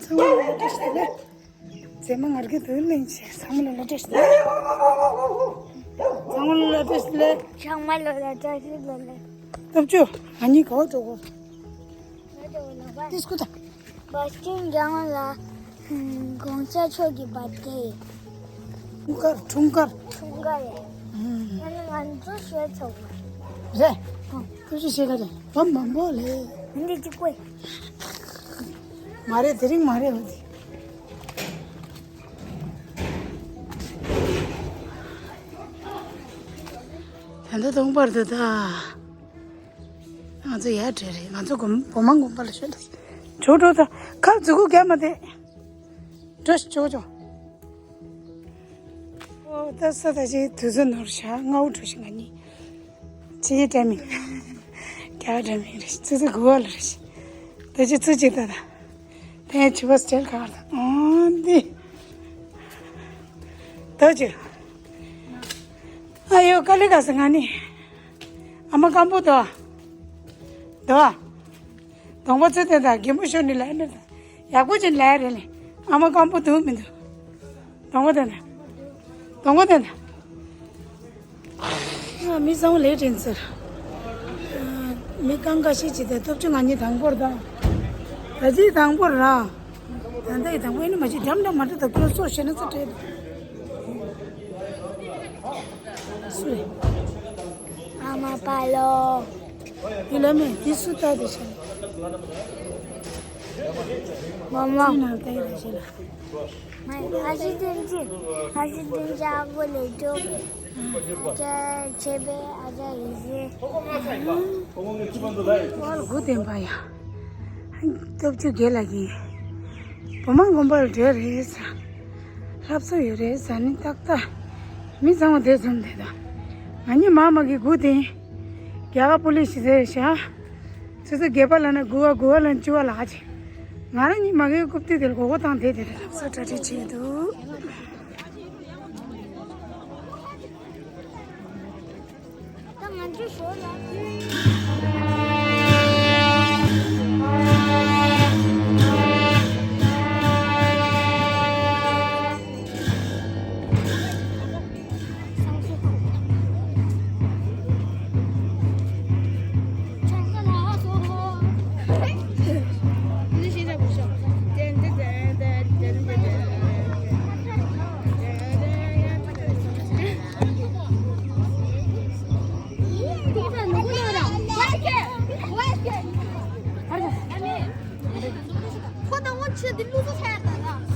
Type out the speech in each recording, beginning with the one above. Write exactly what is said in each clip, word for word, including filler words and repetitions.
ཚང་མ་ལ་བཀྲ་ཤིས་བདེ་ལེགས། མཛེས་མ་ངར་གི་དུ་ལེན་ཆེ། ཚང་མ་ལ་ལ་བཀྲ་ཤིས་བདེ་ལེགས། ཚང་མ་ལ་ལ་བཀྲ་ཤིས་བདེ་ལེགས། ཚང་མ་ལ་ལ་བཀྲ་ཤིས་བདེ་ལེགས། སྟོབས་ཆུ། ང་གཉིས་ག་བ་འགྲོ་གོ། ཏིས་ཀུ་ད། བ་སྐྱིན་རྒྱང་ལ། གོང་ས་མཆོག་གི་བར་ཐེ། འཁྲུངས་སྐར། འཁྲུངས་སྐར། འཁྲུངས་སྐར་རེད། ཨང་། ཡང་ན་ང་ཚོ་ཞོལ་ཚོགས་པ། རེད། ཨང་། ཁོ་ཚོ་ཞེ་ག་རེད། བམ་མང་པོ་ལས། འདི་གཅིག་པོ། མ་རེད། དེ་རིང་མ་རེད་འོ་དེ། ད་ལྟ་སྟོང་པར་འདུག་ད། ང་ཚོ་ཡར་བྲོས་རེད། ང་ཚོ་དགོན། བོ་མང་དགོན་པ་ལ་ཤོད་དུ། ཇོ་ཇོ་ད་ཁ་མཛུ་གུ་རྒྱབ་མ་བསྡད། འགྲོ་ཞིག་ཇོ་ཇོ། ཨོ་ད་ས་ད་ཅི་དུས་ཚོད་ནོར་ཤག་སྔ་བོ་འགྲོ་ཞིག་ང་གཉིས། ཕྱི་ཡི་ཊའི་མིང་། རྒྱ་གར་ཊའི་མིང་རེད། ཆུ་ཚོད་དགུ་པ་ལ་རེད་ཤག་ད་ཅི་ཚུར་ཅིག་ད་ད། དེ་ཕྱི་པ་སྤྲེལ་ཁ་བར་དང་ཨང་འདི། ད་ཅི། ཨ་ཡོ་ཀ་ལི་ག་ས་ང་ནི། ཨ་མ་སྐམ་པོ་དོ། དོ། གདོང་པ་ཚོས་དེ་དང་རྒན་པོ་ཤོར་ནི་ལ་ཨེ་འདྲ་དང་། ཡག་པོ་ཅིག་ལ་རེད་ལེ། ཨ་མ་སྐམ་པོ་འདུག་མི་འདུག་གདོང་པ་དེ་དང་། གདོང་པ་དེ་དང་། ཨ་མི་ཚང་མ་ལས་དྲན་ཟེར། ཨ་མི་རྐང་ཁ་ཤས་ཅིག་དེ་སྟོབས་ཆུ་ང་གཉིས་དང་པོར་དང་། ད་ཅི་དང་པོར་ར། ད་ལྟ་ཡི་དང་པོ་ཡིན་ན་མ་ཅིག་འགྲམ་འགྲམ་མ་འགྲོ་ད་ཁོ་སོ་ཤེ་ན་ཚ་སྤྲད། སུ་རེད། ཨ་མ་པ་ལོ། འདི་ལ་མེད། འདི་སུ་ལྟ་དེ་བྱས། མ་མ། ཅི་ནང་ལྟ་ཡི་ར་ཞེ་ལ། མ་ཨ་ཞི་ཏན་ཅི། ཨ་ཞི་ཏན་ཅི་ཨ་གོ་ལེ་ཅོ། ཨ་ཅག་ཆེ་བེ་ཨ་ཅག་ཡི་ཞེ། ཨ་ལ་གུ་ཏན་པ་ཡ། སྟོབས་ཆུ་དགེ་ལགས་ཀྱིས་བུ་མོ་དགོན་པར་འབྲེལ་རེད་ཟ། ལྷབ་སོ་ཡོད་རེད་ཟ་ནི་ཏག་ཏག་མི་ཚང་མ་དེ་ཙམ་དེ་དང་། ང་གཉིས་མ་མ་གི་སྒུག་དེ། རྒྱ་གར་པུ་ལི་ཤི་ཟེར་བཞག་ཚེ་ཚེ་རྒྱལ་པ་ལ་ན་དགུ་བ་དགུ་བ་ལ་བཅུ་བ་ལ་ཨ་ཅེ། ང་རང་གཉིས་མ་གི་རྐུབ་སྟེགས་དེ་ལ་མགོ་སྐོར་བཏང་དེ་དེ་རེད། ལྷབ་སོ་གྲ་སྒྲིག་བྱས་འདུག་ད་ང་ཚོའི་ཞོར་ལ། ཁོ་དང་དབང་ཆེ་འདི་ལུགས་སྲོལ་ཆགས་ཡ་ད་ལ།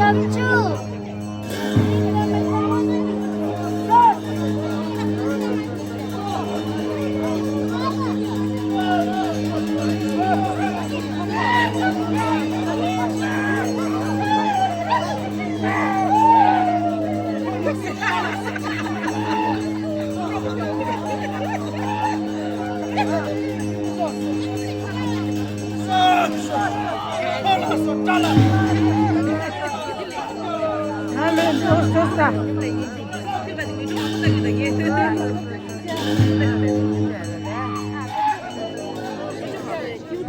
རྒྱ་ཚ་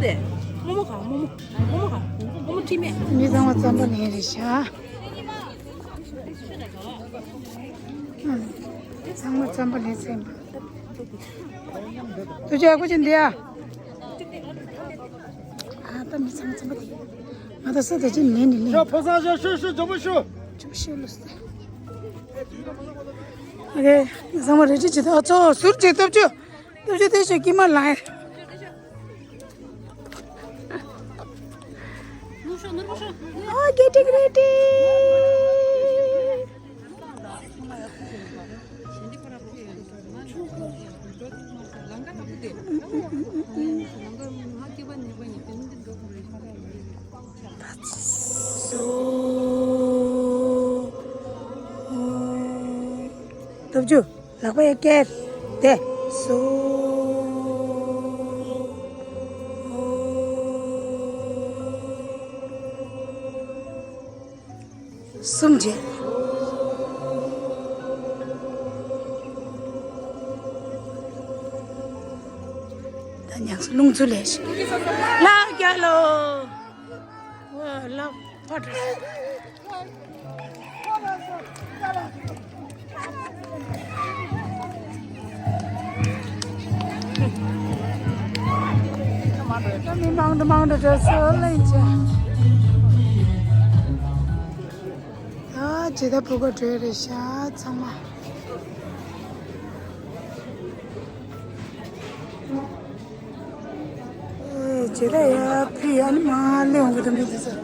དེ་རིང་ཕྱི་པ་ཀྱང་འདུག་མི་ཚང་མ་རྩམ་པ་ལེན་རེད་ཤག་ཚང་མ་རྩམ་པ་ལེན་ཚར་ཡིན་པ། ཐུགས་རྗེ་ཆེ། ཨ་ཁུ་ཅན་འདི་ཡ། ཨ་ད་མི་ཚང་ཚང་པ་དེ། ང་ད་ས་ད་ཅི་ནས་ནས་ནས། ཕོ་སང་ཞ་ཤུ་ཤུ་ཇོ་མོ་ཤུ། ཇོ་མོ་ཤུ་ལུས་ཏེ། ཨ་རེ། ཚང་མ་རེ་ཅི་ཅི་ད་ཨ་ཚོ་ཟུར་ཅིག་སྟོབས་ཆུ། སྟོབས་ཆུ་དེ་ཤོད་ཀྱི་མ་ལ་ཡ། Oh, getting ready. སྟོབས་ཆུ། ལག་པ་ཡར་བཀྱག་དེ། སོ། གསུམ་བྱས། ད་ཉག་རླུང་འཚུབ་ལས་ཤིག་ལག་རྒྱག་ལོ། ལག་པ་འདྲ། མི་མང་དུ་མང་དུ་འགྲོ་སོ་ལེན་བྱ། ཨ་ཇི་ལྟར་ཕུ་གུ་བྲོས་རེད་ཤག་ཚང་མ། ཇི་ལྟར་ཡ་ཕི་ཡ་ནི་མ་ལེ་འོང་གི་དམ་རེད་ཟེར།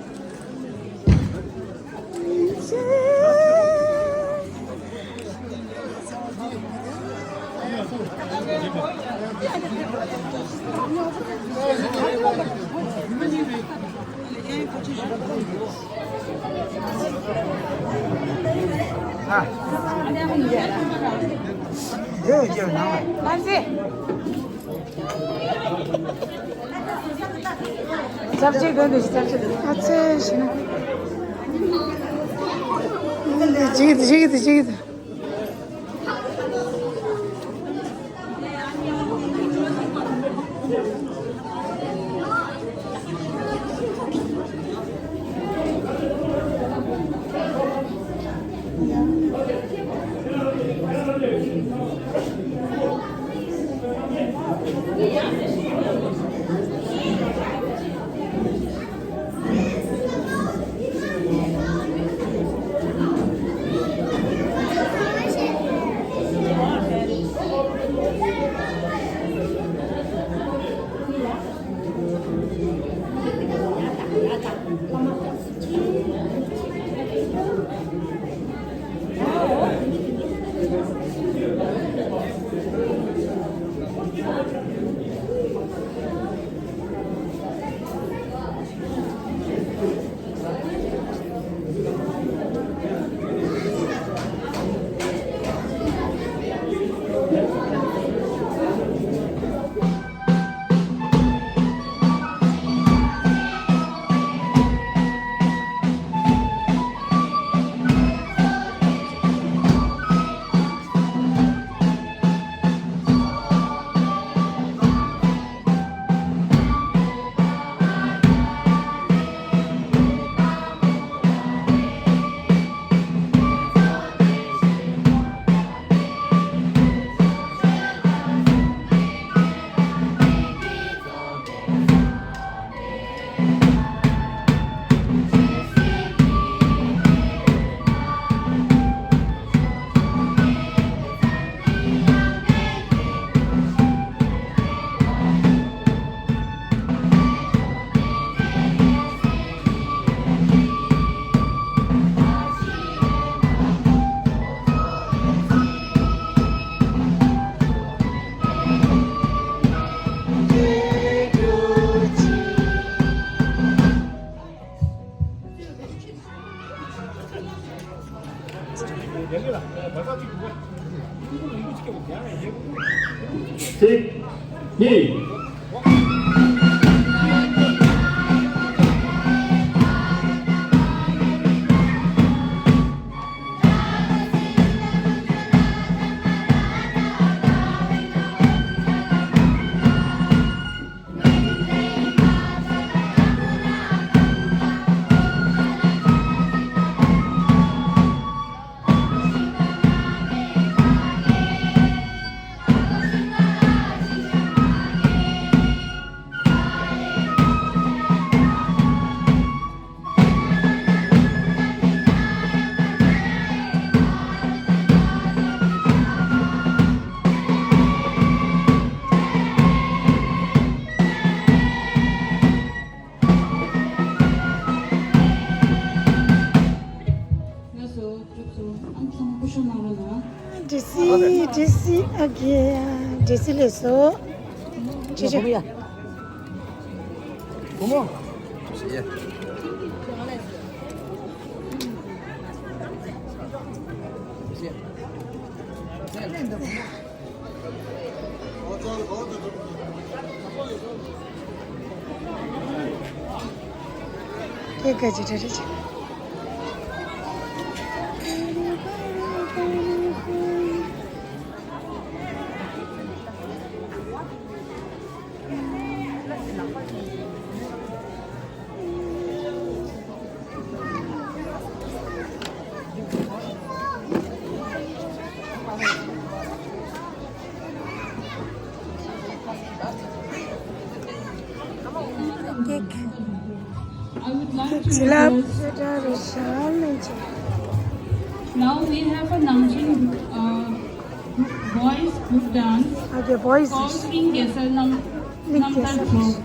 ཨ་ཙེ་ཞེ་ན། འདི་འདི་འཇིགས་འདི་འཇིགས་འདི་འཇིགས་འདི། གཅིག་གཉིས། ཀྱི་འདྲེ་སི་ལས་སོ། ཅི་ཅི། བུ་མོ། ཁྱེད་སྐད་ཆ་དྲི་རེ་བྱེད། I would like to request, now we have a Nanjing, uh, boys group dance. Okay, boys. Called Ling Gesar Nam-, Ling Namsar Gesar. Group.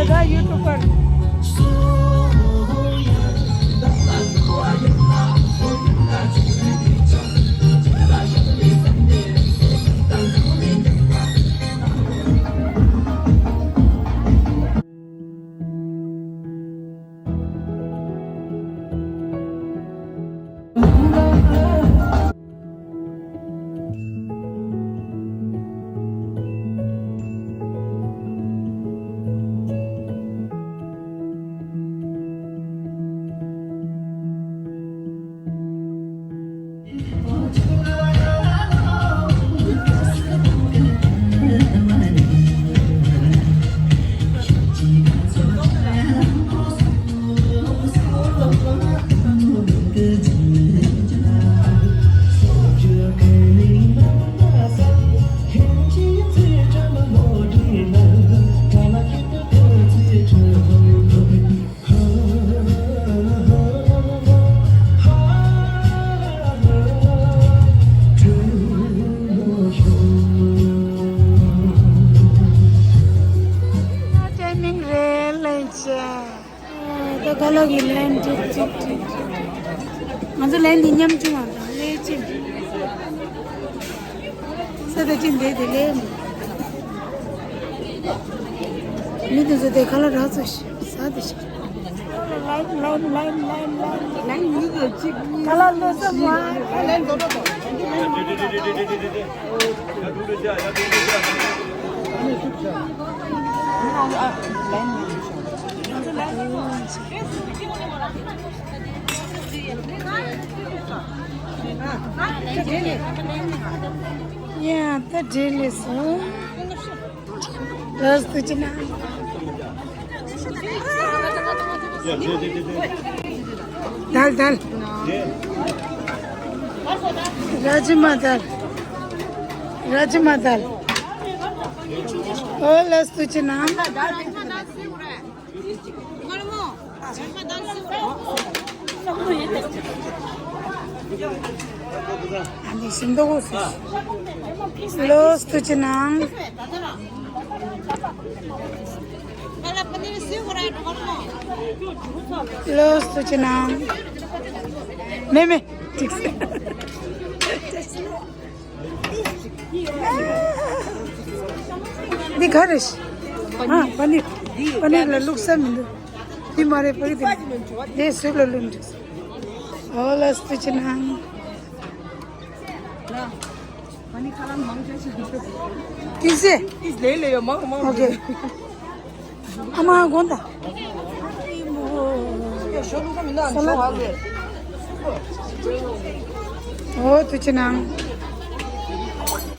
The YouTuber. ཊའི་མིང་རེད་ལེན་བྱས། ད་ག་ལ་གི་ལན་ཅིག་ཅིག་ཅིག་ང་ཚོ་ལན་འདི་མཉམ་ཅིག་ང་དང་ལས་ཅིག་ས་ད་ཅིག་འདས་དེ་ལས་མི་དེ་ཚོ་དེ་ག་ལ་རག་ཚོད་ཤི་ས་དེ་ཤི། ལན་ལན་ལན་ལན་ལན་ལན་མི་དེ་ཅིག་ག་ལ་ལོ་ས་མ་ལན་རྡོ་རྡོ་རྡོ། ཡ་ད་འདྲེ་ལས་སོ། ལགས་སོ་ཅི་ན། དལ་དལ། ར་ཇི་མ་དལ། ར་ཇི་མ་དལ། ཨོ་ལགས་སོ་ཅི་ན། ཨ་ནི་ཤིང་ཏོག་གོ་སི། ལོ་སྟུ་ཅི་ནང་། ལོ་སྟུ་ཅི་ནང་། མེ་མེ། ཏིག་སེ། འདི་ག་རེ་ཤི། ཨ་པ་ནིར། པ་ནིར་ལ་བླུགས་ས་མི་འདུག་འདི་མ་རེད་པ་གི་འདི། འདི་སུ་ལ་བླུགས་འདུག་ཨོ་ལ་སུ་ཅི་ན། ཏིག་སེ། ཨོ་ཀེ། ཨ་མ་དགོངས་དག་ས་ལ། ཨོ་ཏུ་ཅི་ནང་།